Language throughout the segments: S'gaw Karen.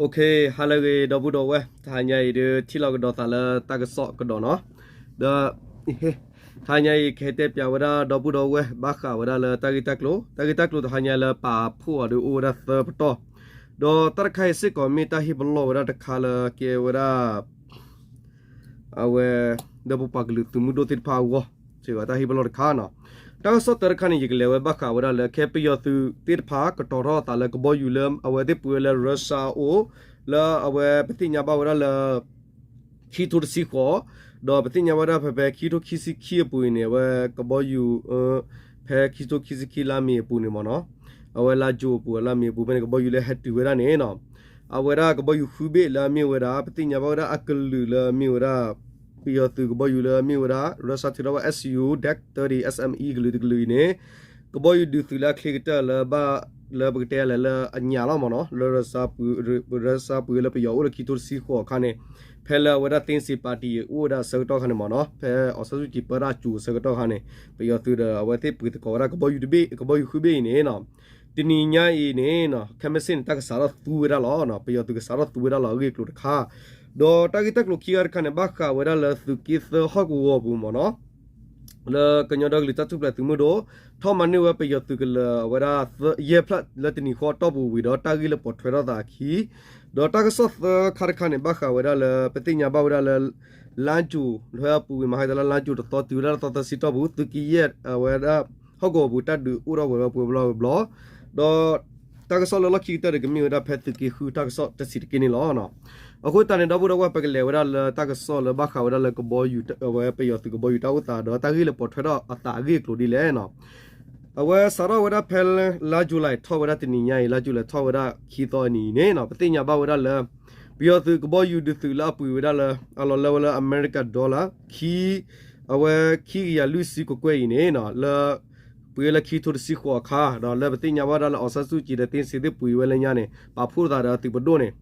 OK, ဟါလၢအဂ့ၤ ဒီပုၢ်ဒီဝဲၢ်, တဟါညါအံၤဒုး ထံၣ်လိာ်ကဒီးသးလၢတၢ်ကစီၣ်ကဒီးနီၤ. ဒီး တဟါညါအံၤ ကဟဲတဲပၠးဝဲဒၣ် ဒီပုၢ်ဒီဝဲၢ် ဘၣ်ဃးဝဲဒၣ်လၢတၢ်ဂ့ၢ်တၢ်ကျိၤ, တၢ်ဂ့ၢ်တၢ်ကျိၤတဟါညါလၢပာ်ဖှိၣ်အီၤဒုးအိၣ်ဝဲဒၣ်သၢပတီၢ်, ဒီးတၢ်တခါအံၤစ့ၢ်ကီးမ့ၢ်တၢ်ဟ့ၣ်ပလီၢ်ဝဲဒၣ်တခါလၢကဲဝဲဒၣ် အဝဲ ဒီးပပှၤကလုာ်သုးမုၢ်ဒိၣ်သ့ၣ်တဖၣ်အဂီၢ် စ့ၢ်ကီးတၢ်ဟ့ၣ်ပလီၢ်တခါနီၤ. တၢ်ကစီၣ်သၢတခါန့ၣ် ယကလဲၤဝဲဘၣ်ဃးဝဲဒၣ်လၢ ခဲပယီၤသုးသ့ၣ်တဖၣ် ကတီၤထီၣ်အသးလၢကဘီယူၤလၢအဝဲသ့ၣ်ပှ့ၤဝဲလၢ Russia အအိၣ်, လၢအဝဲပသ့ၣ်ညါဘၣ်ဝဲဒၣ်လၢ ခံထိတဆံဃိး, ဒီးပသ့ၣ်ညါဘၣ်ဝဲဒၣ်ဖဲ ဖဲခံထိခံဆံခံအပူၤအံၤန့ၣ် အဝဲကဘီယူၤ ဖဲခံထိခံဆံခံလါမ့ၤအပူၤန့ၣ်မ့ၢ်နီၤ, အဝဲလါကၠိအပူၤ လါမ့ၤအပူၤဖဲန့ၣ် ကဘီယူၤလၢဟဲတုၤဝဲဒၣ်န့ၣ်နီၤ, အဝဲဒၣ်ကဘီယူၤဃုဘ့ၣ်လၢအမ့ၢ်ဝဲဒၣ် ပသ့ၣ်ညါဘၣ်ဝဲဒၣ်အကလုာ်လၢအမ့ၢ်ဝဲဒၣ် ပယီၤသုးကဘီယူၤလၢအမ့ၢ်ဝဲဒၣ် Russia ထုးထီၣ်ဝဲ Su Dag thirty SME ကလုာ်တကလုာ်အံၤန့ၣ် ကဘီယူၤဒုးသုးလၢအချ့ကတၢၢ်လၢဘၣ် လၢပကတဲလဲၣ်လၢအညၣ်လီၤမ့ၢ်နီၤ, လၢ Russia ပှ့ၤ Russia ပှ့ၤလၢပယီၤအိၣ်လၢခံထိတဆံဃိးအခါန့ၣ်, ဖဲလၢအဝဲဒၣ် သ့စ့ပၣ်တံၣ် အိၣ်ဝဲဒၣ်အဆၢကတီၢ်ခါန့ၣ်မ့ၢ်နီၤ, ဖဲအောင်ဆန်းစုကြည် ပၢတၢ်စူၤအဆၢကတီၢ်ခါန့ၣ် ပယီၤသုးဒီးအဝဲသ့ၣ်ပှ့ၤသကိးဝဲဒၣ် ကဘီယူၤတဘ့ၣ် ကဘီယူၤဃုဘ့ၣ်အံၤန့ၣ်နီၤ, တနံၤညါအံၤန့ၣ်နီၤ ခဲမုၢ်ဆ့ၣ်န့ၣ် တၢ်ကစးထီၣ်သူဝဲဒၣ်လီၤ, ပယီၤသုးကစးထီၣ်သူဝဲဒၣ်လီၤ အဂ့ၢ်အကျိၤတခါ, ဒီးတၢ်ဂ့ၢ်တၢ်ကျိၤခံဂၤတခါန့ၣ် ဘၣ်ဃးဝဲဒၣ်လၢ သုးက့သၢဟီၣ်ကဝီၤပူၤမ့ၢ်နီၤ လၢကညီဒီကလုာ်တၢ်ထူၣ်ဖျဲးသုးမုၢ်ဒိၣ် ထီၣ်မၤန့ၢ်ဝဲပယီၤသုးကလၢၤအဝဲဒၣ် ယဲၢ်ဖျၢၣ်လၢတနံၤဃီအတီၢ်ပူၤဝံၤဒီး တၢ်ဂ့ၢ်လၢပိာ်ထွဲထီၣ်သးအခံ, ဒီးတၢ်ကစီၣ်သၢခါတခါန့ၣ် ဘၣ်ဃးဝဲဒၣ်လၢ ပသ့ၣ်ညါဘၣ်ဝဲဒၣ်လၢ လါကၠိၤ လၢအပူၤဝံၤ မဟါတလါ လါကၠိၤတသီတုၤဝဲဒၣ်လၢသီသၢဆံတီၢ်ပူၤ သုးက့ယဲၢ်အဝဲဒၣ် ဟီၣ်ကဝီၤပူၤတၢ်ဒုးအိၣ်ထီၣ်ဝဲဝဲပှဲၤဘျီဝဲဘျီ, ဒီး တၢ်ကစီၣ်လၢလီၢ်ခံကတၢၢ်ဒီးကမ့ၢ်ဝဲဒၣ်ဖဲသုးက့ဃုတၢ်ကစီၣ်တဆံးတက့ၢ်န့ၣ်လီၤ. အဃိသတးန့ၣ် ဒီပုၢ်ဒီဝဲၢ် ပကလဲၤဝဲဒၣ်လၢတၢ်ကစီၣ်လၢဘၣ်ဃးဝဲဒၣ်လၢကဘီယူၤ အဝဲပယီၤသုးကဘီယူၤတၢ်အိၣ်သးဒီးတၢ်ဂ့ၢ်လၢပိာ်ထွဲထီၣ်အသးအဂ့ၢ်အကျိၤဒ်လဲၣ်နီၤ. အဝဲစးထီၣ်ဝဲဒၣ်ဖဲလါ July ထီၣ်ဝဲဒၣ်တနံၤညါအံၤ လါ July ထီၣ်ဝဲဒၣ်ခံသီအနံၤအံၤန့ၣ်နီၤ ပသ့ၣ်ညါဘၣ်ဝဲဒၣ်လၢ ပယီၤသုးကဘီယူၤဒုးသုးလၢအပှ့ၤဝဲဒၣ်လၢ အလီၤလၢဝဲလၢ America dollar ခံ အဝဲခံကယၤလွံၢ်ဆံကကွဲၢ်အံၤန့ၣ်နီၤ လၢ ပှ့ၤလၢခံထိတဆံဃိးအခါ ဒီးလၢပသ့ၣ်ညါဘၣ်ဒၣ်လၢ အောင်ဆန်းစုကြည် ဒီး သ့စ့သ့ၣ်ပှ့ၤဝဲလၢညါန့ၣ် ပာ်ဖှိၣ်သးဒီးသုးပဒိၣ်န့ၣ်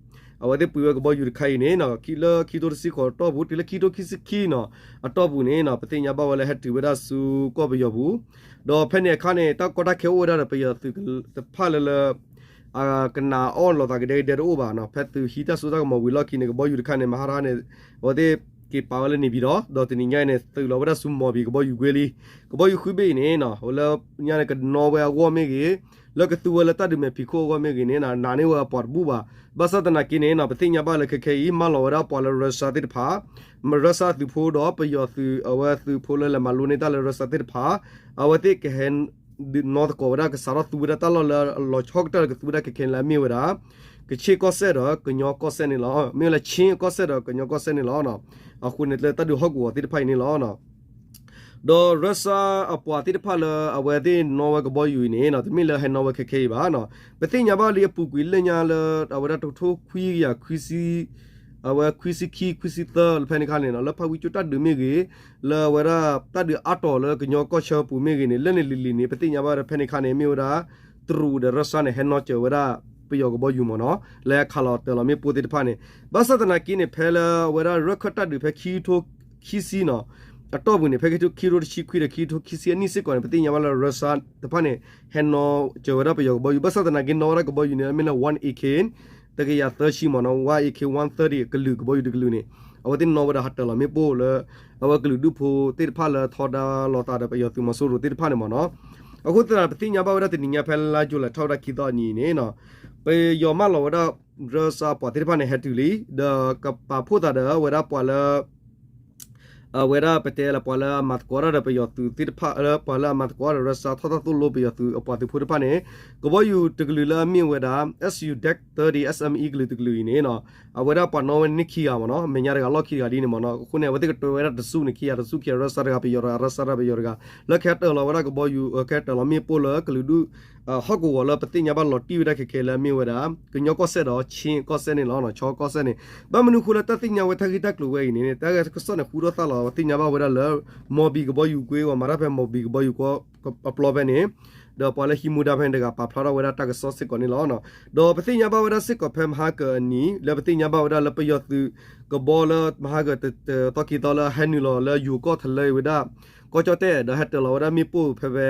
အဝဲသ့ၣ်ပှ့ၤဝဲကဘီယူၤတခါအံၤန့ၣ်နီၤ လၢခံထိတဆံဃိးအတီၢ်ပူၤ တုၤလၢခံထိခံဆံခံနီၤ အတီၢ်ပူၤန့ၣ်နီၤ ပသ့ၣ်ညါဘၣ်ဝဲလၢဟဲတုၤဝဲဒၣ်ဆူကီၢ်ပယီၤပူၤ ဒီးဖဲန့ၣ်အခါန့ၣ် တၢ်ကီတၢ်ခဲအိၣ်ဝဲဒၣ်ဒီးပယီၤသုးတဖၣ်လၢလၢ ကနၣ်အီၣ်လိာ်သးကဒဲကဒဲတအိၣ်ဘၣ်နီၤ ဖဲသုးဟံးတၢ်စိတၢ်ကမီၤဝံၤလီၢ်ခံန့ၣ် ကဘီယူၤတခါန့ၣ် မဟါတဟါန့ၣ် အဝဲသ့ၣ်က့ၤပာ်ဝဲလၢန့ၣ်ပၠံၤဒီး ဒီးတနံၤညါအံၤန့ၣ် သုးလီၤဝဲဒၣ်ဆူမီၤဘံၤကဘီယူၤကွ့လံ ကဘီယူၤဃုဘ့ၣ်အံၤန့ၣ်နီၤ လၢညါန့ၣ်ကနီၣ်ဝဲအဂီၢ်မ့ၢ်ဂ့ၤ လၢကသူဝဲလၢတၢ်ဒုးမဲာ်ဖံးခိၣ်အဂီၢ်မ့ၢ်ဂ့ၤန့ၣ် နာ်န့ၢ်ဝဲအပှၤတဘူၣ်ဘၣ် ဘၣ်ဆၣ်သနာ်က့န့ၣ်နီၤ ပသ့ၣ်ညါဘၣ်လၢခဲခဲအံၤ မၢလီၤဝဲဒၣ်ပှၤလၢ Russia သ့ၣ်တဖၣ် Russia အသုးဖိဒီးပယီၤသုး အဝဲသုးဖိလၢလဲၤမၤလိန့ၢ်တၢ်လၢ Russia သ့ၣ်တဖၣ် အဝဲသ့ၣ်ကဟဲ နီၢ်သကိးဝဲဒၣ် ကစးထီၣ်သူဝဲဒၣ်တၢ်လီၢ်လၢအလီၤဆီကတၢၢ်လၢကသူဝဲဒၣ်ခဲခဲန့ၣ်လၢအမ့ၢ်ဝဲဒၣ် ကခ့ၣ်ကီၢ်စဲၣ်ဒီးကညီကီၢ်စဲၣ်န့ၣ်လီၤ. မ့ၢ်ဝဲလၢ Chin ကီၢ်စဲၣ်ဒီးကညီကီၢ်စဲၣ်န့ၣ်လီၤ. အဃိန့ၣ်လၢတၢ်ဒုးဟီၣ်ကဝီၤသ့ၣ်တဖၣ်အံၤန့ၣ်လီၤ. ဒီး Russia အပှၤသ့ၣ်တဖၣ်လၢအဝဲသ့ၣ်နီၣ်ဝဲကဘီယူၤအံၤန့ၣ် တမ့ၢ်လၢဟဲနီၣ်ဝဲခဲခဲအံၤဘၣ်. ပသ့ၣ်ညါဘၣ်လံအပူၤကွံာ်လၢညါလၢ အဝဲဒၣ်တကထိခွံကယၤခွံဆံ အဝဲခွံဆံခံ ခွံဆံသၢဖဲန့ၣ်ခါန့ၣ် လၢဖၣ်ဝံကၠိၣ်တၢ်ဒုးမ့ၢ်ဂ့ၤ လၢအဝဲဒၣ်တၢ်ဒုးအါတီၤလၢကညီကီၢ်ဆၢပူၤမ့ၢ်ဂ့ၤန့ၣ် လၢန့ၣ်လံၤလံၤန့ၣ် ပသ့ၣ်ညါဘၣ်ဒီးဖဲန့ၣ်ခါန့ၣ် မ့ၢ်ဝဲဒၣ် တရူးဒီး Russia န့ၣ် ဟဲနီၣ်စၢၤဝဲဒၣ်ပယီၤကဘီယူၤမ့ၢ်နီၤ လၢခးလီၤတၢၤလီၤမ့ၣ်ပိၢ်သ့ၣ်တဖၣ်န့ၣ် ဘၣ်ဆၣ်သနာ်က့န့ၣ် ဖဲလၢအဝဲဒၣ်ရၢၢ်ခၢၣ်တၢ်ဒုးဖဲခံကထိခံဆံနီၤ အတီၢ်ပူၤန့ၣ် ဖဲခံကထိတဆံခွံဒီးခံကထိခံဆံအနံၣ်စ့ၢ်ကီးန့ၣ် ပသ့ၣ်ညါဘၣ်လၢ Russia တဖၣ်န့ၣ် ဟဲနီၣ်စၢၤဝဲဒၣ်ပယီၤကဘီယူၤ ဘၣ်ဆၣ်သနာ်က့နီၣ်ဝဲဒၣ်ကဘီယူၤန့ၣ် မ့ၢ်လၢ one A K တကယၤသၢဆံမ့ၢ်နီၤ one A K one thirty ကလုာ်ကဘီယူၤတကလုာ်န့ၣ် အဝဲသ့ၣ်နီၣ်ဝဲဒၣ်ဟးတၢၤလီၤမ့ၣ်ပိၢ်လၢ အဝဲကလုာ်ဒူၣ်ဖိသ့ၣ်တဖၣ်လၢထီဒါလိာ်သးဒီးပယီၤသုးမီၤစိရိၤသ့ၣ်တဖၣ်န့ၣ်မ့ၢ်နီၤ အဃိသတးဒီး ပသ့ၣ်ညါဘၣ်ဝဲဒၣ်တနံၤညါဖဲလါယူၤလံထီၣ်ဝဲဒၣ်ခံသီအနံၤအံၤန့ၣ် ပယီၤမၢလီၤဝဲဒၣ် Russia အပှၤသ့ၣ်တဖၣ်န့ၣ် ဟဲတုၤလံ ဒီးကပာ်ဖှိၣ်သးဒီးဝဲဒၣ်ပှၤလၢ အဝဲဒၣ်ပတဲလၢပှၤလၢအမၤသကိးတၢ်ဒီးပယီၤသုးသ့ၣ်တဖၣ် ပှၤလၢအမၤသကိးတၢ်ဒီး Russia ထီၣ်တၢ်သိၣ်လိပယီၤသုးအပှၤသုးဖိတဖၣ်န့ၣ် ကဘီယူၤတကလုာ်လၢအမ့ၢ်ဝဲဒၣ် Su Dag thirty SME ကလုာ်တကလုာ်အံၤန့ၣ် အဝဲဒၣ်ပှၤနီၣ်ဝဲန့ၢ်ခံဂၤမ့ၢ်နီၤ မဲာ်ညါတဂၤလီၢ်ခံတဂၤဒ်န့ၣ်မ့ၢ်နီၤ အဃိန့ၣ် အဝဲသ့ၣ်ကတွဲဝဲဒၣ်တစူၢ်န့ၣ် ခံဂၤတစူၢ်ခံဂၤ Russia တဂၤပယီၤတဂၤ Russia တဂၤပယီၤတဂၤ လၢကဟဲတၢၤလီၤဝဲဒၣ်ကဘီယူၤ ကဟဲတၢၤလီၤမ့ၣ်ပိၢ်လၢကလုာ်ဒူၣ် ဟီၣ်ကဝီၤလၢပသ့ၣ်ညါဘၣ်လီၤတံၢ်ဝဲဒၣ်ခဲခဲလၢအမ့ၢ်ဝဲဒၣ် ကညီကီၢ်စဲၣ်ဒီး Chin ကီၢ်စဲၣ်န့ၣ်လီၤ ခၠီကီၢ်စဲၣ်န့ၣ် ဘၣ်မနုၤအဃိလၢတၢ်သ့ၣ်ညါဝဲတၢ်ဂ့ၢ်တၢ်ကျိၤဝဲအံၤန့ၣ် တၢ်ကစီၣ်န့ၣ်ဃူထီၣ်သါလီၤ ပသ့ၣ်ညါဘၣ်ဝဲဒၣ်လၢ မီၤဘံၣ်ကဘီယူၤကွ့ ပှၤမၤတၢ်ဖဲမီၤဘံၣ်ကဘီယူၤကွ့အပျီဖဲန့ၣ် ဒီးပှၤလၢဟံးမူဒါဖဲန့ၣ်တဂၤပာ်ဖျါထီၣ်ဝဲဒၣ်တၢ်ကစီၣ်စ့ၢ်ကီးန့ၣ်လီၤ. ဒီးပသ့ၣ်ညါဘၣ်ဝဲဒၣ်စ့ၢ်ကီးဖဲမဟါကအနံၤ လၢပသ့ၣ်ညါဘၣ်ဝဲဒၣ်လၢပယီၤသုးကဘီလၢမဟါကတ တသီခံသီလၢဟဲနုာ်လီၤလၢယိၤကီၢ်ထလၢဝဲဒၣ် ကီၢ်ကၠီၣ်တဲၣ် ဒီးဟဲတၢၤလီၤဝဲဒၣ်မ့ၣ်ပိၢ်ဖဲဖဲ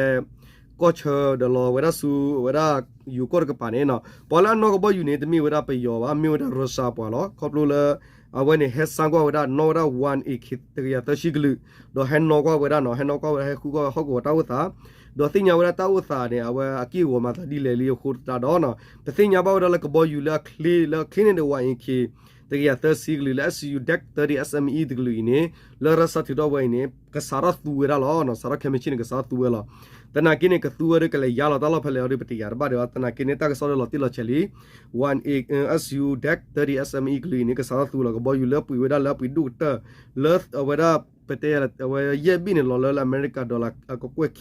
ကီၢ်ဆၢဒီးလီၤဝဲဒၣ်ဆူ အဝဲဒၣ် ယူၤကီၢ်တကပၤန့ၣ်နီၤ, ပှၤလၢအနီၣ်ကဘီယူၤန့ၣ် တမ့ၢ်ဝဲဒၣ်ပယီၤဘၣ်, မ့ၢ်ဝဲဒၣ်ရၢစၢပှၤလီၤ. ခီဖျိလၢ အဝဲန့ၣ်ဟဲစါကွၢ်ဝဲဒၣ် နီၣ်ဝဲဒၣ် one A K တကယၤသၢဆံကလုာ်, ဒီးဟဲနီၣ်ကွၢ်ဝဲဒၣ်နီၤ, ဟဲနီၣ်ကွၢ်ဝဲဒၣ် ဟဲဃုကွၢ်ဝဲဟီၣ်ကဝီၤတၢ်အိၣ်သး, ဒီးသ့ၣ်ညါဝဲဒၣ်တၢ်အိၣ်သးန့ၣ် အဝဲအက့ၢ်အဂီၤမၤသးဒ်လဲၣ်လံအဃိသတးဒီးနီၤ, ပသ့ၣ်ညါဘၣ်ဝဲဒၣ်လၢကဘီယူၤလၢအချ့ လၢအချ့န့ၣ်ဒီး one A K တကယၤသၢဆံကလုာ် လၢ S U Dak thirty S M E တကလုာ်အံၤန့ၣ် လၢရၢစၢထုးထီၣ်ဝဲအံၤန့ၣ် ကစးထီၣ်သူဝဲဒၣ်လီၤ. စးထီၣ်ခဲမုၢ်ဆ့ၣ်န့ၣ် ကစးထီၣ်သူဝဲလီၤ. သနာ်က့န့ၣ် ကသူဝဲဒီးကလဲၤယါလီၤတၢ်လီၢ်ဖဲလဲၣ်အီၤဒီး ပတယာ်တဘၣ်ဒံးဘၣ်. သနာ်က့န့ၣ် တၢ်ကစီၣ်ဒီးလီၤတံၢ်လီၤဆဲးလံ. One A, S U Dak thirty S M E ကလုာ်အံၤန့ၣ် ကစးထီၣ်သူလီၤ. ကဘီယူၤလၢပှ့ၤဝဲဒၣ်လၢအပှ့ၤဒိၣ်ကတၢၢ် လၢအဝဲဒၣ် ပတဲ အဝဲယဲၢ်ဘ့ၣ်န့ၣ် လီၤလၢလၢအမဲရကၤ dollar အကကွဲၢ်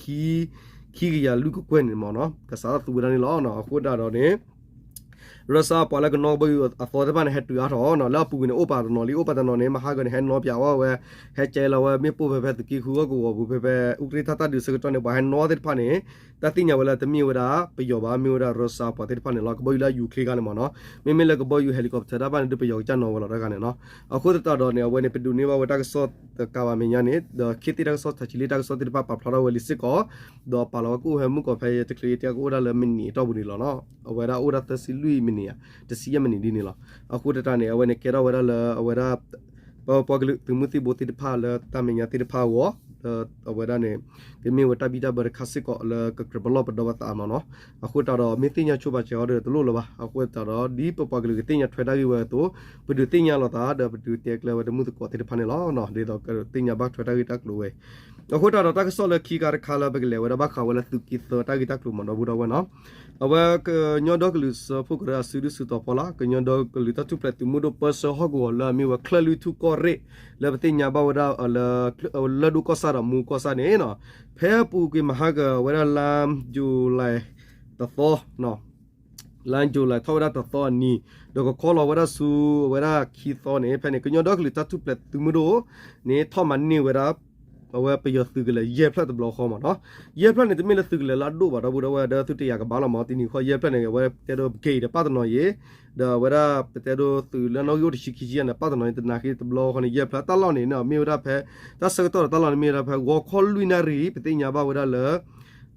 ခံကယၤလွံၢ်ကကွဲၢ်န့ၣ်မ့ၢ်နီၤ, ကစးထီၣ်သူဝဲဒၣ်န့ၣ်လီၤ. အဃိသတးဒီးန့ၣ် ရၢစၢပှၤလၢကနီၣ်ကဘီယူၤအသီသ့ၣ်တဖၣ်န့ၣ် ဟဲတုၤအါထီၣ်နီၤ, လၢအပူၤကွံာ်န့ၣ် အိၣ်ပာ်တနီၤလံ, အိၣ်ပာ်တနီၤန့ၣ် မဟါဂီၤန့ၣ် ဟဲနီၣ်ပၠးဝဲဝဲ, ဟဲကဲလီၤဝဲ မ့ၣ်ပိၢ်ဖဲဖဲသုးက့ဃုဟီၣ်ကဝီၤပူၤ ဖဲဖဲအူကရ့ၣ်ထၣ်တၢ်ဒုးဆၢကတီၢ်န့ၣ် ပှၤဟဲနီၣ်သ့ၣ်တဖၣ်န့ၣ် တၢ်သ့ၣ်ညါဝဲလၢတမ့ၢ်ဝဲဒၣ်ပယီၤဘၣ်, မ့ၢ်ဝဲဒၣ်ရၢစၢပှၤသ့ၣ်တဖၣ်န့ၣ်လီၤ. ကဘီယူၤလၢအယူၤချ့ခါန့ၣ်မ့ၢ်နီၤ, မ့မ့ၢ်လၢကဘီယူၤ helicopter တၢ်တဖၣ်န့ၣ် ဒုးပယီၤကစၢ်နီၣ်ဝဲလီၤတၢ်ခါန့ၣ်နီၤ. အဃိသတးဒီးန့ၣ် အဝဲန့ၣ် ပဒိးန့ၢ်ဘၣ်ဝဲတၢ်ကစီၣ်တကးဘၣ်မဲာ်ညါန့ၣ် ဒီးခ့သ့ၣ်တၢ်ကစီၣ် ထးဆံလ့ၣ်တၢ်ကစီၣ်သ့ၣ်တဖၣ်ပာ်ဖျါထီၣ်ဝဲလံစ့ၢ်ကီး, ဒီးပာ်လီၤဝဲကအိၣ်ဖဲမုၢ်ကီၢ်ဖဲယဲတချုးယဲတဲကအိၣ်ဒၣ်လၢမံးနံးအတီၢ်ပူၤန့ၣ်လီၤနီၤ. အဝဲဒၣ်အိၣ်ဒၣ်သၢဆံလွံၢ်မံးနံးဧါ, တဆံယဲၢ်မံးနံးဒ်န့ၣ်လီၤ. အဃိသတးန့ၣ် အဝဲန့ၣ်ကဲထီၣ်ဝဲဒၣ်လၢအဝဲဒၣ် ပပှၤကလုာ်သုးမုၢ်သံၣ်ဘိသ့ၣ်တဖၣ်လၢတၢ်မဲာ်ညါသ့ၣ်တဖၣ်အဂီၢ်, ဒီးအဝဲဒၣ်န့ၣ် ကမ့ၢ်ဝဲတၢ်ဘံၣ်တၢ်ဘၢတခါစ့ၢ်ကီးလၢကကြၢးပလီၢ်ပဒီပသးမ့ၢ်နီၤ. အဃိသတးဒီး မ့ၢ်သ့ၣ်ညါဆိပာ်စၢၤအီၤဒီးတလိၣ်လၢၤဘၣ်. အဃိသတးဒီး ဒ်ပပှၤကလုာ်ကသ့ၣ်ညါထွဲတၢ်ဂ့ၢ်ဝဲအသိး ပဒုးသ့ၣ်ညါလိာ်သး ဒီးပဒုးတဲကျဲဝဲတမုၢ်သကိးသ့ၣ်တဖၣ်န့ၣ်လီၤ. ဒ်သိးကသ့ၣ်ညါဘၣ်ထွဲတၢ်ဂ့ၢ်တၢ်ကျိၤဝဲ အဃိသတးဒီးတၢ်ကစီၣ်လၢခံခါတခါလၢပကလဲၤဝဲဒၣ်ဘၣ်ဃးဝဲလၢသုးက့သၢတၢ်ဂ့ၢ်တၢ်ကျိၤမ့ၢ်နီၤ ဒီပုၢ်ဒီဝဲၢ်နီၤ. အဝဲကညီဒီကလုာ်စၢဖှိၣ်ကရၢအစုဒုးစုတီၤဖီလာ် ကညီဒီကလုာ်တၢ်ထူၣ်ဖျဲးသုးမုၢ်ဒိၣ်ပၢဆှၢဟီၣ်ကဝီၤလၢအမ့ၢ်ဝဲချၢၣ်လွံၢ်ထူၣ်ကီၢ်ရ့ၣ် လၢပသ့ၣ်ညါဘၣ်ဝဲဒၣ်လၢ လၢၢ်ဒိၣ်ကီၢ်ဆၣ်ဒီးမူကီၢ်ဆၣ်န့ၣ်နီၤ, ဖဲအပူၤကွံာ်မဟါကဝဲဒၣ်လါ July တသီ လါ July ထီၣ်ဝဲဒၣ်တသီအနံၤ ဒီးကခီလီၤဝဲဒၣ်ဆူအဝဲဒၣ်ခံသီန့ၣ် ဖဲန့ၣ် ကညီဒီကလုာ်တၢ်ထူၣ်ဖျဲးသုးမုၢ်ဒိၣ်န့ၣ် ထီၣ်မၤန့ၢ်ဝဲဒၣ် အဝဲပယီၤသုးကလၢၤယဲၢ်ဖျၢၣ်တဘျီဃီမ့ၢ်နီၤ. ယဲၢ်ဖျၢၣ်န့ၣ် တမ့ၢ်လၢသုးကလၢၤလၢအဒိၣ်ဘၣ် ဒီပုၢ်ဒီဝဲၢ် ဒီးသုတယာ်ကဘၣ်လီၤမ့ၢ် တနံၤဃီယဲၢ်ဖျၢၣ်န့ၣ် အဝဲတဲဒိ brigade တပၣ်တနီၤယဲၢ် ဒီးအဝဲဒၣ်ပတဲဒိသုးလၢနီၣ်ဂံၢ်အိၣ်တဆံခံဆံယဲၢ်န့ၣ် ပၣ်တနီၤယဲၢ် တနံၤဃီတဘျီဃီန့ၣ် ယဲၢ်ဖျၢၣ် တၢ်လီၢ်န့ၣ် မ့ၢ်ဝဲဒၣ်ဖဲ တၢ်ဆၢကတီၢ်ဒီးတၢ်လီၢ်န့ၣ်မ့ၢ်ဝဲဒၣ်ဖဲ ဂီၤခီလွံၢ်နၣ်ရံၣ် ပသ့ၣ်ညါဘၣ်ဝဲဒၣ်လၢ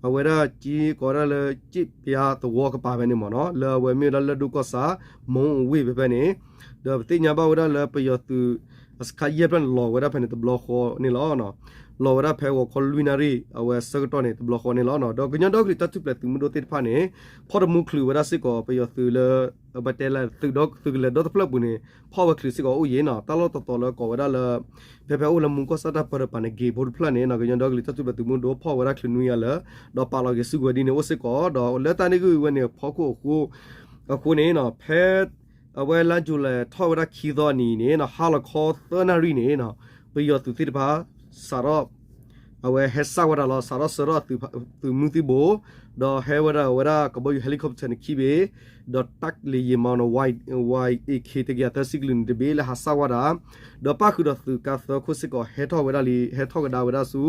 အဝဲဒၣ်က့ကိးဝဲဒၣ်လၢ က့ပျါသဝီကပၤဖဲန့ၣ်မ့ၢ်နီၤ လၢအဝဲမ့ၢ်ဝဲဒၣ်လၢၢ်ဒိၣ်ကီၢ်ဆၣ် မူဝ့ၢ်ဖဲဖဲန့ၣ် ဒီးပသ့ၣ်ညါဘၣ်ဝဲဒၣ်လၢပယီၤသုး အစခါယဲၢ်ဖျၢၣ်န့ၣ် လီၤဝဲဒၣ်ဖဲန့ၣ်တဘျီဃီန့ၣ်လီၤ. လီၤဝဲဒၣ်ဖဲဂီၤခီလွံၢ်နၣ်ရံၣ် အဝဲဆၢကတီၢ်န့ၣ် တဘျီဃီန့ၣ်လီၤ. ဒီးကညီဒီကလုာ်တၢ်ထူၣ်ဖျဲးသုးမုၢ်ဒိၣ်သ့ၣ်တဖၣ်န့ၣ် ဖီၣ်တမူချုးဝဲဒၣ်စ့ၢ်ကီး ပယီၤသုးလၢ ပတဲလၢ သုးကလၢၤဒီတဖျၢၣ်ပူၤန့ၣ် ဖီၣ်ဝဲချုးစ့ၢ်ကီးအိၣ်ယံၤနီၤ တၢ်လီၢ်တတီၤလၢကိးဝဲဒၣ်လၢ ဖဲဖဲအိၣ်လၢမူကီၢ်ဆၣ်တၢ်ပၢတပၤန့ၣ် က့ၤဖိတဖျၢၣ်န့ၣ်နီၤ ကညီဒီကလုာ်တၢ်ထူၣ်ဖျဲးသုးမုၢ်ဒိၣ်ဖီၣ်ဝဲဒၣ်ချုးနွံဂၤလၢာ် ဒီးပာ်လီၤက့ၤစုကဝဲၤဒ်န့ၣ်အိၣ်စ့ၢ်ကီး ဒီးလၢတၢ်န့ၣ်ဂ့ၢ်ဝဲန့ၣ် ဖီခိၣ်အဃိ အဃိန့ၣ်နီၤ ဖဲ အဝဲလါ July ထီၣ်ဝဲဒၣ်ခံသီအနံၤန့ၣ်နီၤ ဟါလီၤခီသၢနၣ်ရံၣ်န့ၣ်နီၤ ပယီၤသုးသ့ၣ်တဖၣ် စးထီၣ် အဝဲဟဲစၢ်ဝဲဒၣ်လီၤ စးထီၣ်ဆှၢထီၣ်သုးမုၢ်သံၣ်ဘိ ဒီးဟဲဝဲဒၣ်ဝဲဒၣ်ကဘီယူၤ helicopter န့ၣ်ခံဘ့ၣ် ဒီးတၢ်လ့ယံာ်မးနီၤ Y A K တကယၤသၢဆံကလုာ်န့ၣ်တဘ့ၣ်လၢဟးစၢ်ဝဲဒၣ် ဒီးပၣ်ဃုာ်ဒီးသုးကါသၢခိၣ်စ့ၢ်ကီး ဟဲထီၣ်ဝဲဒၣ်လံ ဟဲထီၣ်ကဒါဝဲဒၣ်ဆူ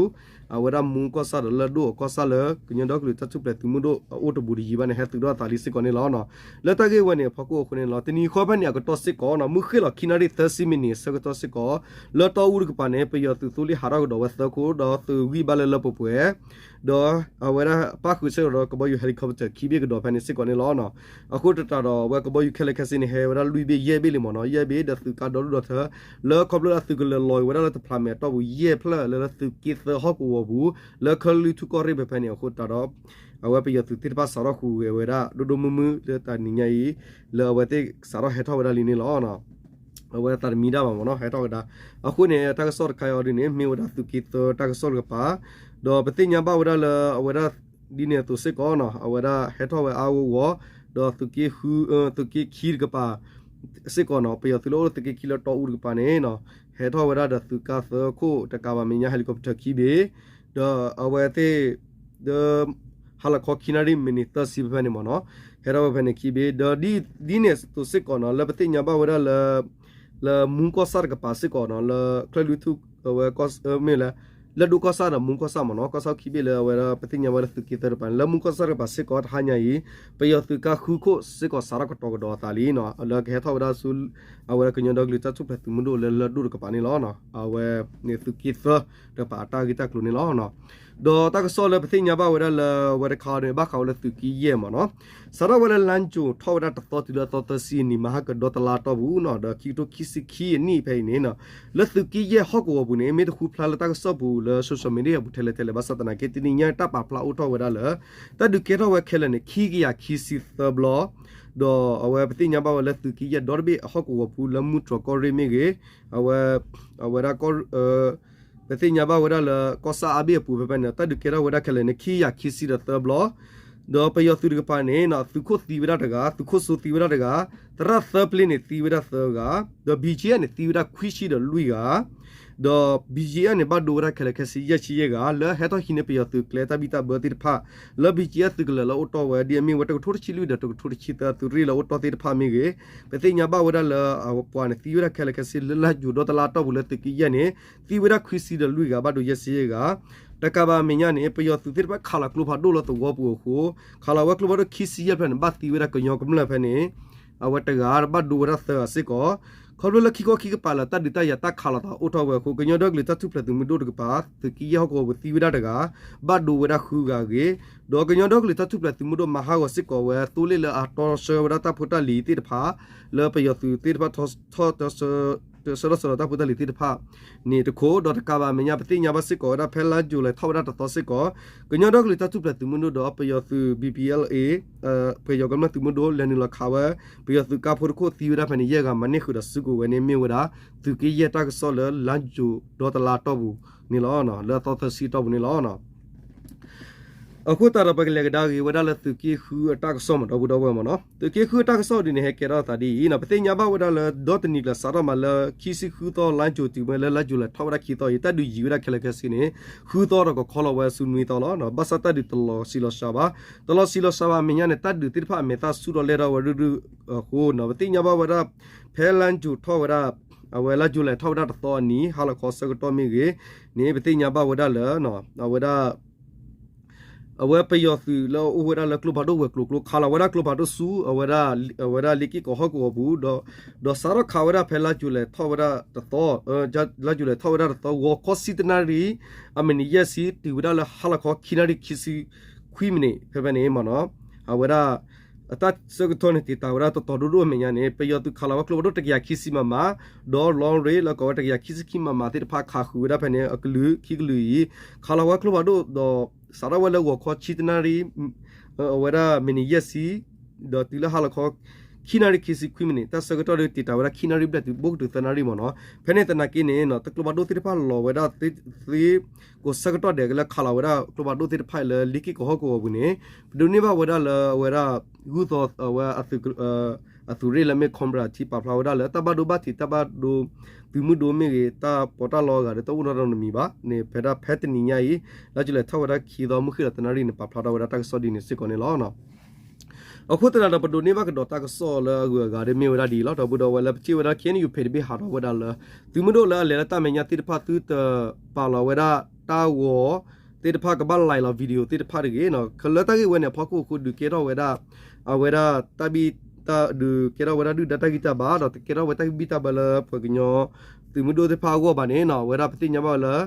အဝဲဒၣ်မူကီၢ်ဆၣ်ဒီးလၢၢ်ဒိၣ်အကီၢ်ဆၣ်လၢ ကညီဒီကလုာ်တၢ်ထူၣ်ဖျဲးသုးမုၢ်ဒိၣ်အအိၣ်တဘူးတယံၤဘၣ်န့ၣ် ဟဲသုးထီၣ်အသးလံစ့ၢ်ကီးန့ၣ်လီၤ. လၢတၢ်ဂ့ၢ်ဝဲန့ၣ် အဖီခိၣ်အဃိန့ၣ်လီၤ တနံၤဃီဖဲန့ၣ်အကတီၢ်စ့ၢ်ကီးနီၤ မုၢ်ဃ့ၢ်လီၤခံနၣ်ရံၣ်သၢဆံမံးနံးအဆၢကတီၢ်စ့ၢ်ကီး လၢတီအူတကပၤန့ၣ် ပယီၤသုးသိလ့ၣ်ဟးထီၣ်ကဒီးဝဲသၢခိၣ် ဒီးသုးဂံၢ်ဘါလၢလၢပှဲၤပှဲၤ ဒီးအဝဲဒၣ်ပၣ်ဃုာ်စ့ၢ်ကီးဒီးကဘီယူၤ helicopter ခံဘ့ၣ်ကဒီးဖဲန့ၣ်စ့ၢ်ကီးန့ၣ်လီၤ. အဃိသတးဒီး အဝဲကဘီယူၤခဲလၢာ်ခဲဆ့န့ၣ် ဟဲဝဲဒၣ်လွံၢ်ဘ့ၣ်ယဲၢ်ဘ့ၣ်လံမ့ၢ်နီၤ ယဲၢ်ဘ့ၣ် ဒီးသုးကါဒီဒူၣ်ဒီထၢ လၢခီဖျိလၢသုးကလၢၤလီၤက့ၤဝဲဒၣ်လၢတဖျးမဲာ်အတီၢ်ပူၤယဲၢ်ဖျၢၣ်လၢလၢသုးက့သၢဟီၣ်ကဝီၤပူၤ လၢချၢၣ်လွံၢ်ထူၣ်ကီၢ်ရ့ၣ်ဖဲဖဲန့ၣ်အဃိသတးဒီး အဝဲပယီၤသုးသ့ၣ်တဖၣ်စးထီၣ်ဟူးဂဲၤဝဲဒၣ် ဒိၣ်ဒိၣ်မုၢ်မုၢ်လၢတၢ်နံၤညါအံၤ လၢအဝဲသ့ၣ်စးထီၣ်ဟဲထီၣ်ဝဲဒၣ်လံန့ၣ်လီၤ. အဝဲသးတမံဒၣ်ဘၣ်မ့ၢ်နီၤ ဟဲထီၣ်ဝဲဒၣ် အဃိန့ၣ် တၢ်ကစီၣ်တခါအံၤဒ်န့ၣ် မ့ၢ်ဝဲဒၣ်သုးက့သၢတၢ်ကစီၣ်တကပၤ ဒီးပသ့ၣ်ညါဘၣ်ဝဲဒၣ်လၢအဝဲဒၣ် ဒ်န့ၣ်အသိးစ့ၢ်ကီးနီၤ အဝဲဒၣ်ဟဲထီၣ်ဝဲအါဂီၢ်ဂီၢ် ဒီးသုးက့ဃု သုးက့ခံတကပၤ စ့ၢ်ကီးနီၤ ပယီၤသုးလၢအိၣ်လၢသုးက့ခံလၢတီအူတကပၤန့ၣ်နီၤ ဟဲထီၣ်ဝဲဒၣ်ဒီးသုးကါသၢခိၣ်တကးဘၣ်မဲာ်ညါ helicopter ခံဘ့ၣ် ဒီးအဝဲသ့ၣ် ဒီး ဟါလီၤခီခံနၣ်ရံၣ်မံးနံးသၢဆံဖဲဖဲန့ၣ်မ့ၢ်နီၤ ဟဲထီၣ်ဝဲဖဲန့ၣ်ခံဘ့ၣ် ဒီးဒ်န့ၣ်အသိးစ့ၢ်ကီးနီၤ လၢပသ့ၣ်ညါဘၣ်ဝဲဒၣ်လၢ လၢမူကီၢ်ဆၣ်တကပၤစ့ၢ်ကီးနီၤ လၢချၢၣ်လွံၢ်ထူၣ် အဝဲမ့ၢ်လၢ လၢၢ်ဒိၣ်ကီၢ်ဆၣ်ဒီးမူကီၢ်ဆၣ်မ့ၢ်နီၤ ကီၢ်ဆၣ်ခံဘ့ၣ်လၢအဝဲဒၣ်ပသ့ၣ်ညါဝဲဒၣ်သုးက့သၢတကပၤန့ၣ် လၢမူကီၢ်ဆၣ်တကပၤစ့ၢ်ကီးတဟါညါအံၤ ပယီၤသုးကါဃုခိၣ်စ့ၢ်ကီးစးထီၣ်ကတီၤကဒီးအသးလံနီၤ လၢကဟဲထီၣ်ဝဲဒၣ်ဆူ အဝဲဒၣ်ကညီဒီကလုာ်တၢ်ထူၣ်ဖျဲးသုးမုၢ်ဒိၣ်လၢလၢၢ်ဒိၣ်တကပၤန့ၣ်လီၤ. အဝဲန့ၣ်သုးက့သၢတကပၤအတၢ်ဂ့ၢ်တၢ်ကျိၤန့ၣ်လီၤ. ဒီးတၢ်ကစီၣ်လၢပသ့ၣ်ညါဘၣ်ဝဲဒၣ်လၢ ဝဲတခါန့ၣ် ဘၣ်ဃးဝဲလၢသုးက့ယဲၢ်မ့ၢ်နီၤ, စးထီၣ်ဝဲလၢလါယူၤထီၣ်ဝဲဒၣ်တသီတုၤလၢအသီသၢဆံအနံၤ မဟါကဒီတလါတီၢ်ပူၤနီၤ, ဒီးခံကထိခံဆံခံအနံၣ်ဖဲအံၤန့ၣ်နီၤ, လၢသုးက့ယဲၢ်ဟီၣ်ကဝီၤပူၤန့ၣ် မ့ၢ်တဃုဖျါလၢတၢ်ကစီၣ်ပူၤလၢ social media အပူၤထဲလဲၣ်ထဲလဲၣ် ဘၣ်ဆၣ်သနာ်က့ တနံၤညါတၢ်ပာ်ဖျါအိၣ်ထီၣ်ဝဲဒၣ်လၢ တၢ်ဒုးကဲထီၣ်ဝဲခဲလၢာ်န့ၣ် ခံကယၤခံဆံသၢဘျီ, ဒီးအဝဲပသ့ၣ်ညါဘၣ်ဝဲလၢသုးက့ယဲၢ်ဒီတဘ့ၣ်အဟီၣ်ကဝီၤပူၤလၢမုၢ်တြီၤကီၢ်ရ့ၣ်မ့ၢ်ဂ့ၤ, အဝဲ အဝဲဒၣ် ပသ့ၣ်ညါဘၣ်ဝဲဒၣ်လၢကီၢ်ဆၣ်အါဘ့ၣ်အပူၤဖဲဖဲန့ၣ် တၢ်ဒုးကဲထီၣ်ဝဲဒၣ်ခဲလၢာ်န့ၣ် ခံကယၤခံဆံဒီးသၢဘျီ, ဒီးပယီၤသုးတကပၤန့ၣ် သုးခိၣ်သံဝဲဒၣ်တဂၤ, သုးခိၣ်စိသံဝဲဒၣ်တဂၤ, သရၣ်သၢပျ့န့ၣ် သံဝဲဒၣ်သၢဂၤ, ဒီး ဘီက့အဲၣ် န့ၣ် သံဝဲဒၣ်ခွံဆံဒီးလွံၢ်ဂၤ, ဒီး ဘီက့အဲၣ် န့ၣ် ဘၣ်ဒိဝဲဒၣ်ခဲလၢာ်ခဲဆ့ယဲၢ်ဆံယဲၢ်ဂၤ လၢဟဲထီၣ်ဟံးန့ၢ်ပယီၤသုးကျဲတၢ်ဘံၣ်တၢ်ဘၢသ့ၣ်တဖၣ် လၢ ဘီက့အဲၣ် သုးကလၢၤလၢအိၣ်တီၢ်ဝဲဒ်အမ့ၢ်ဝဲ တကထိတဆံလွံၢ်ဒီးတကထိတဆံသၢ သုးရ့ၣ်လၢအိၣ်တီၢ်သ့ၣ်တဖၣ်မ့ၢ်ဂ့ၤ, ပသ့ၣ်ညါဘၣ်ဝဲဒၣ်လၢအပှၤန့ၣ် သံဝဲဒၣ်ခဲလၢာ်ခဲဆ့လၢလါယူၤဒီတလါတီၢ်ပူၤလၢသုးက့ယဲၢ်န့ၣ် သံဝဲဒၣ်ခွံဆံဒီးလွံၢ်ဂၤ ဘၣ်ဒိယဲၢ်ဆံယဲၢ်ဂၤ, တကးဘၣ်အမဲာ်ညါန့ၣ် ပယီၤသုးသ့ၣ်တဖၣ်ခးလီၤကျိဖးဒိၣ်လၢသဝီပူၤအဃိ ခးလီၤဝဲကျိဖးဒိၣ်ခံဆံယဲၢ်ဖျၢၣ်န့ၣ် ဘၣ်သံဝဲဒၣ်ကညီကမျၢၢ်ဖဲန့ၣ် အဝဲတဂၤ ဘၣ်ဒိဝဲဒၣ်သၢဂၤစ့ၢ်ကီး, ခီဖျိလၢခံခီခံကပၤလၢတၢ်ဒုးတၢ်ယၤတၢ်ခးလိာ်သးအိၣ်ထီၣ်ဝဲအဃိ ကညီဒီကလုာ်တၢ်ထူၣ်ဖျဲးသုးမုၢ်ဒိၣ်တကပၤ သုးက့ယဲၢ်ဟီၣ်ကဝီၤပူၤသံဝဲဒၣ်တဂၤ, ဘၣ်ဒိဝဲဒၣ်ဃုဂၤအဂ့ၢ်, ဒီးကညီဒီကလုာ်တၢ်ထူၣ်ဖျဲးသုးမုၢ်ဒိၣ်မၤဟးဂီၤစ့ၢ်ကီးဝဲ သိလ့ၣ်လၢအတီဆှၢဝဲဒၣ်တၢ်ဖိတၢ်လံၤသ့ၣ်တဖၣ် လၢပယီၤသုးသ့ၣ်တဖၣ်ထီၣ်ဆၢထီၣ်ဆၢဒီးတၢ်ဖိတၢ်လံၤသ့ၣ်တဖၣ်န့ၣ်တခိၣ်, ဒီးတကးဘၣ်အမဲာ်ညါ ပသ့ၣ်ညါဘၣ်စ့ၢ်ကီးဝဲဒၣ် ဖဲလါယူၤလံထီၣ်ဝဲဒၣ်တသီစ့ၢ်ကီး ကညီဒီကလုာ်တၢ်ထူၣ်ဖျဲးသုးမုၢ်ဒိၣ်ဒီးပယီၤသုး ဘီပီအဲလ်အ့ ပယီၤကမျၢၢ်သုးမုၢ်ဒိၣ် လဲၤနုာ်လီၤခးဝဲ ပယီၤသုးကါဖိတခိၣ်သံဝဲဒၣ်ဖဲန့ၣ် ယဲၢ်ဂၤ မၤန့ၢ်ဃုာ်ဒီးစုကဝဲၤန့ၣ် မ့ၢ်ဝဲဒၣ် သုးက့ယဲၢ်တၢ်ကစီၣ်လၢလါယူၤဒီတလါတီၢ်ပူၤန့ၣ်လီၤ. လၢအသီသၢဆံတီၢ်ပူၤန့ၣ်လီၤ. အဃိသတးဒီး ပကလဲၤကဒါက့ၤဝဲဒၣ်လၢသုးက့ဃုအတၢ်ကစီၣ်မ့ၢ် ဒီပုၢ်ဒီဝဲၢ်မ့ၢ်နီၤ, သုးက့ဃုအတၢ်ကစီၣ်ဒ်န့ၣ် ဟဲကဲထီၣ်သးဒ်အံၤနီၤ, ပသ့ၣ်ညါဘၣ်ဝဲဒၣ်လၢ ဒီတနံၤကျၢၤစးထီၣ်မးလၢ ခံဆံဃုသီလါယူၤတုၤဝဲလၢလါယူၤလံထီၣ်ဝဲဒၣ်ခံသီအံၤ တၢ်ဒုးယံာ်ဝဲဒၣ်ခဲလၢာ်ခဲဆ့န့ၣ် ဃုသီဒီးကခီလီၤဝဲဆူနွံသီလီၤ. ဘၣ်ဆၣ်တၢ်ဒုးတလီၤဆံးလီၤစှၤဘၣ်, တလီၤဆံးလီၤစှၤဘၣ်အမဲာ်ညါန့ၣ် တၢ်ဒုးသ့ၣ်တဖၣ်အမဲာ်သၣ်ဆူၣ်ထီၣ်လဲၢ်ထီၣ်ဝဲဒၣ်အဃိနီၤ, ပသ့ၣ်ညါဘၣ်ဝဲဒၣ် ဖဲလါယူၤထီၣ်ဝဲဒၣ် အဝဲလါယူၤလံထီၣ်ဝဲဒၣ်တသီအနံၤ ဟါလီၤခီဆၢကတီၢ်မ့ၢ်ဂ့ၤန့ၣ် ပသ့ၣ်ညါဘၣ်ဝဲဒၣ်လၢ အဝဲဒၣ် အဝဲပယီၤသုးလၢအအိၣ်ဝဲဒၣ်လၢကျိဖးဒိၣ်ဝဲၤကျိၤကျိ ခးလီၤဝဲဒၣ်ကျိဖးဒိၣ်ဆူ အဝဲဒၣ် အဝဲဒၣ်လ့က့ၢ်ကီၤဟီၣ်ကဝီၤပူၤ ဒီး ဒီးစးထီၣ်ခးဝဲဒၣ်ဖဲလါယူၤလံထီၣ်ဝဲဒၣ်တသီ လါယူၤလံထီၣ်ဝဲဒၣ်တသီ ဂီၤခီဆံတနၣ်ရံၣ် အမံးနံးယဲၢ်ဆံ တုၤဝဲဒၣ်လၢဟါလီၤခီခံနၣ်ရံၣ်ခံဆံခွံမံးနံး ဖဲဖဲန့ၣ်မ့ၢ်နီၤ, အဝဲဒၣ် အတၢ်ဆၢကတီၢ်န့ၣ် တ့ၢ်တၢ်ဝဲဒၣ်တတီၤဒိၣ်ဒိၣ်အမဲာ်ညါန့ၣ် ပယီၤသုးခးလီၤဝဲကျိဖးဒိၣ်တကယၤခံဆံမးမး ဒီး လီရ့ၣ် လၢကိးဝဲတကယၤခံဆံခံမးမးသ့ၣ်တဖၣ် ခးဃုာ်ဝဲဒၣ်ဖဲန့ၣ် အကလုာ်ခံကလုာ်အံၤ ခးလီၤဝဲကျိဖးဒိၣ်ဒီး စးထီၣ်ဝဲလၢဂီၤခီဆံတနၣ်ရံၣ် အဝဲဒၣ်မံးနံးယဲၢ်ဆံ ဒီးတုၤလၢဟါလီၤခီ ခံနၣ်ရံၣ်ခံဆံခွံမံးနံး တၢ်ဆၢကတီၢ်ဒီး တ့ၢ်တၢ်ဝဲဒၣ်ခံနၣ်ရံၣ်ဘျဲၣ်တုၤဘိၣ်ကတုၤသၢနၣ်ရံၣ်မ့ၢ်နီၤ, ဖဲန့ၣ်သနာ်က့န့ၣ် တၢ်ကျိဖးဒိၣ်သ့ၣ်တဖၣ်လီၤဝဲဒၣ်သ့ ကိးဆၢကတီၢ်ဒဲးလၢခးလီၤဝဲဒၣ်ကျိဖးဒိၣ်သ့ၣ်တဖၣ်အံၤလၢလ့က့ၢ်ကီၤဟီၣ်ကဝီၤပူၤန့ၣ် ပဒိးန့ၢ်ဘၣ်ဝဲဒၣ်လၢအဝဲဒၣ် ဂုၢ်သီအဝဲ အသုးရ့ၣ်လၢမ့ၢ် Cobra ထံပာ်ဖျါဝဲဒၣ်လၢ တၢ်ဘၣ်ဒိဘၣ်ထံး တၢ်ဘၣ်ဒိ သုးမုၢ်ဒိၣ်မ့ၢ်ဂ့ၤ တၢ်ပီးတၢ်လီအဂၤဒီး တအိၣ်နီတမံၤဘၣ်န့ၣ် ဖဲဒၣ်ဖဲတနံၤညါအံၤ လါယူၤလံထီၣ်ဝဲဒၣ်ခံသီ မုၢ်ဃ့ၢ်ဒီးသၢနၣ်ရံၣ်န့ၣ် ပာ်ဖျါထီၣ်ဝဲဒၣ်တၢ်ကစီၣ်ဒ်န့ၣ်စ့ၢ်ကီးန့ၣ်လီၤ. အဃိသတးဒီး ပဒိးန့ၢ်ဘၣ်ကဒီးတၢ်ကစီၣ်လၢအဂုၤအဂၤဒ်မ့ၢ်ဝဲဒၣ်ဒ်အံၤလီၤ. ဒီပုၢ်ဒီဝဲၢ်လၢပထံၣ်ဝဲဒၣ် KNU page တဘ့ၣ်ဟးထီၣ်ဝဲဒၣ်လၢ သုးမုၢ်ဒိၣ်လၢအလဲၤလၢတၢ်မဲာ်ညါသ့ၣ်တဖၣ် သုတပာ်လီၤဝဲဒၣ်တၢ်ဂီၤသ့ၣ်တဖၣ် ကဘၣ် live လီၤ video သ့ၣ်တဖၣ်တဂ့ၤနီၤ, လၢတၢ်ဂ့ၢ်ဝဲန့ၣ် အဖီခိၣ်အဃိ ဒုးကဲထီၣ်ဝဲဒၣ် အဝဲဒၣ်တၢ်ဘံၣ်တၢ် ဒုးကဲထီၣ်ဝဲဒၣ်ဒုၣ်ဒါတၢ်ဂံၢ်တၢ်ဘါ ဒီးတကဲထီၣ်ဝဲတၢ်ဘံၣ်တၢ်ဘၢလၢပှၤကညီ သုးမုၢ်ဒိၣ်သ့ၣ်တဖၣ်အဂီၢ်ဘၣ်န့ၣ်နီၤ, အဝဲဒၣ်ပသ့ၣ်ညါဘၣ်လၢ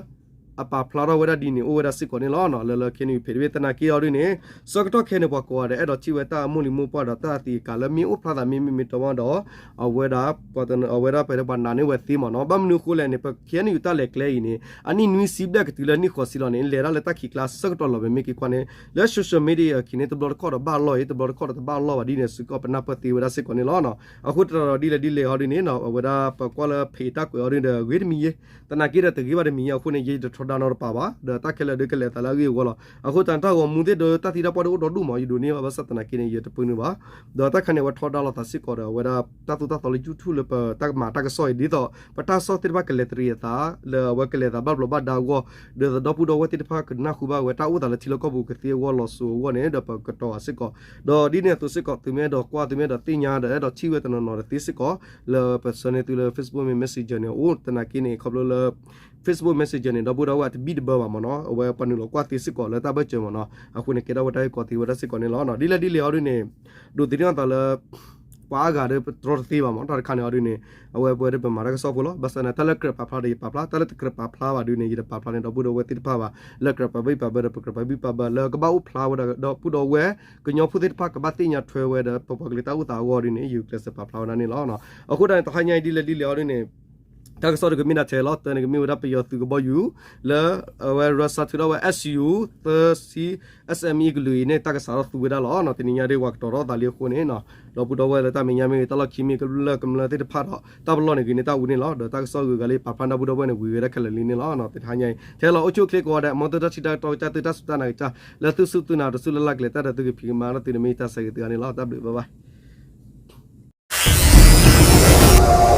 အပာ်ဖျါထီၣ်ဝဲဒၣ်ဒ်န့ၣ် အိၣ်ဝဲဒၣ်စ့ၢ်ကီးန့ၣ်လီၤ. လၢလၢ KNU page တဘ့ၣ်သနာ်က့အီၤဒ်န့ၣ် ဆၢကတီၢ်ခဲအံၤန့ၣ် ပှၤကိးဂၤဒဲးအဲၣ်ဒိးထံၣ်ဝဲတၢ်အမိၢ်လံၤမိၢ်ပှၢ်ဒီးတၢ်သံးအကါလၢမ့ၢ်အိၣ်ဖျါသးမ့မ့ၢ်မ့ၢ်တီမ့ၢ်ဒီး အဝဲဒၣ် အဝဲဒၣ်ပှၤတနီၤ အဝဲဒၣ်ပှၤဒဲးပှၤနာ်န့ၢ်ဝဲသ့မ့ၢ်နီၤ, ဘၣ်မနုၤအဃိလဲၣ်န့ၣ် ပ KNU တၢ်လဲၤကျဲအံၤန့ၣ် အနံၣ်နွံဆံဘျဲၣ်ကတုၤလၢနံၣ်ဃိးဆံလီၤန့ၣ် လဲၤဒၣ်လၢတၢ်ခံးကျါဆၢကတီၢ်လီၤ. ပမ့ၢ်က့ၤကွၢ်န့ၣ် လၢ social media အခံန့ၣ် တဘျီတခီၣ်ဒီးဘၣ်လီၢ်အံၤ တဘျီတခီၣ်ဒီးတဘၣ်လီၢ်ဘၣ်ဒ်န့ၣ် စ့ၢ်ကီးပနၢ်ပၢၢ်သ့ဝဲဒၣ်စ့ၢ်ကီးန့ၣ်လီၤ. အဃိသတးဒီးဒ်လဲၣ်ဒ်လဲၣ်အီၤဒ်န့ၣ် အဝဲဒၣ်ပကွၢ်လၢ page တၢ်ကွဲးအီၤဒ်န့ၣ်ဒီး ဂ့ၤတမံၤယဲ သနာ်က့ဒီးတဂ့ၤဘၣ်တမံၤယဲအဃိန့ၣ် ယတထီဒါနီတပၤဘၣ်, ဒီးတၢ်ခဲလၢာ်ဒုးကလဲၤသးလၢအဂ့ၢ်အဝီလီၤ. အဃိသတးတၢ်ဂီၤမူသ့ၣ်ဒီးတၢ်သံတၢ်ပှၢ်ဒုးအိၣ်ဒီဒူၣ်မး ယဒိးန့ၢ်ဘၣ်ဘၣ်ဆၣ်သနာ်က့န့ၣ် ယတပၢနုာ်ဘၣ်, ဒီးတၢ်ခါန့ၣ် အဝဲထီဒါလိာ်သးစ့ၢ်ကီးဒီး အဝဲဒၣ်တၢ်သိၣ်တၢ်သီလၢ YouTube လၢပတၢ်ကမၤတၢ်ကစီၣ်အံၤ ဒ်သိးပတၢ်ကစီၣ်သ့ၣ်တဖၣ်ကလဲၤတရံးအသး လၢအဝဲကလဲၤသးဘၣ်ဘျီးဘၣ်ဒါအဂီၢ်, ဒီးသဒီပုၢ်ဒီဝဲၢ်သ့ၣ်တဖၣ်ကနၢ်ဟူဘၣ်ဝဲတၢ်အိၣ်သးလၢထံလီၢ်ကီၢ်ပူၤကသ့အဂီၢ်လီၤစိၤအဂီၢ်န့ၣ် ဒီးပကတီၤအီၤစ့ၢ်ကီး, ဒီးဒ်န့ၣ်အသိးစ့ၢ်ကီး သုမ့ၢ်အဲၣ်ဒိးကွၢ် သုမ့ၢ်အဲၣ်ဒိးသ့ၣ်ညါဒီးအဲၣ်ဒိးထံၣ်ဝဲတနီၤနီၤတသ့စ့ၢ်ကီး လၢပဆၢန့ၢ်သုလၢ Facebook မ့ၢ် Messenger န့ၣ် အိၣ်သနာ်က့န့ၣ် ခီဖျိလၢ Facebook Messenger န့ၣ် ဒီပုၢ်ဒီဝဲၢ်အတဘံၣ်တဘၢဘၣ်မ့ၢ်နီၤ, အဝဲပှၤနုာ်လီၤကွၢ်သ့စ့ၢ်ကီးလၢတၢ်ဘၢၣ်စၢၤမ့ၢ်နီၤ, အဃိန့ၣ် ကဲထီၣ်ဝဲတၢ်ဂ့ၢ်ကီသ့ဝဲဒၣ်စ့ၢ်ကီးန့ၣ်လီၤ. ဒ်လဲၣ်ဒ်လဲၣ်အီၤဒ်န့ၣ် ဒိးသန့ၤအသးလၢ ပှၤအါဂၤဒီးပတြီတသ့ဘၣ်မး တၢ်တခါန့ၣ်အီၤဒုန့ၣ် အဝဲပဝဲဒၣ်ပမၤတၢ်ကစီၣ်ဖိလီၤ. ဘၣ်ဆၣ်န့ၣ် တၢ်လၢကြၢးပာ်ဖျါဒီးယပာ်ဖျါ တၢ်လၢတကြၢးပာ်ဖျါဘၣ်ဒုန့ၣ် ယတပာ်ဖျါန့ၣ် ဒီပုၢ်ဒီဝဲၢ်သ့ၣ်တဖၣ်ဘၣ် လၢကြၢးပာ်ဘၣ်ယပာ်ဘၣ်ဒီး ပကြၢးပာ်ဘၣ်ယပာ်ဘၣ် လၢကဘၣ်အိၣ်ဖျါဝဲဒီး ဒီပုၢ်ဒီဝဲၢ် ကညီဖိသ့ၣ်တဖၣ်ကဘၣ်သ့ၣ်ညါထွဲဝဲဒီး ပပှၤကလုာ်တၢ်အိၣ်သးအဂီၢ်ဒုန့ၣ် ယကျဲးစၢးပာ်ဖျါဝဲဒၣ်န့ၣ်လီၤ. အဃိဒၣ်န့ၣ် တဟါညါအံၤဒ်လဲၣ်ဒ်လဲၣ်အီၤဒုန့ၣ် တၢ်ကစီၣ်တကမ့ၢ်ဒၣ်ထဲလီၤ. တၢန့ၣ်ကမ့ၢ်ဝဲဒၣ်ပယီၤသုးကဘီယူၤ လၢအဝဲ Russia ထုးထီၣ်ဝဲ S U သၢဆံ S M E ကလုာ်အံၤန့ၣ် တၢ်ကစးထီၣ်သူဝဲဒၣ်လီၤ. တနံၤညါဒ်ပှၤကတီၤထီၣ်သးလံအဃိန့ၣ် ဒီပုၢ်ဒီဝဲၢ်လၢတၢ်မဲာ်ညါမ့ၢ်ဂ့ၤ တၢ်လီၢ်ခံမ့ၢ်ဂ့ၤ ကမျၢၢ်ကမျၢၢ်သ့ၣ်တဖၣ်ဒီး တၢ်ပလီၢ်န့ၣ်ဂ့ၤန့ၣ် တၢ်အူန့ၣ်လီၤ. ဒီးတၢ်ကစီၣ်ဂုၤဂၤလၢပာ်ဖျါတၢ်ပုၢ်ဒီဝဲၢ်န့ၣ် ဝံၤဝဲဒၣ်ခဲလၢာ်လံန့ၣ်လီၤ. တဟါညါအံၤ ထဲလီၤအိၣ်ဆူၣ်အိၣ်ချ့ကိးဂၤဒဲး မ်သုတၢ်ထံၣ်တၢ်တီကစၢ် သုတၢ်စူၢ်တၢ်နာ်ကစၢ် လၢသုစူၢ်သုနာ်တစူၢ်လၢ်လၢ်ကလဲာ် တၢ်ဒီးသုကဖံးကမၤလၢသုန့ၣ်မ့ၢ်တၢ်ဆၢဂ့ၤသုဂၤန့ၣ်လီၤ. တၢ်ဘျုး bye bye.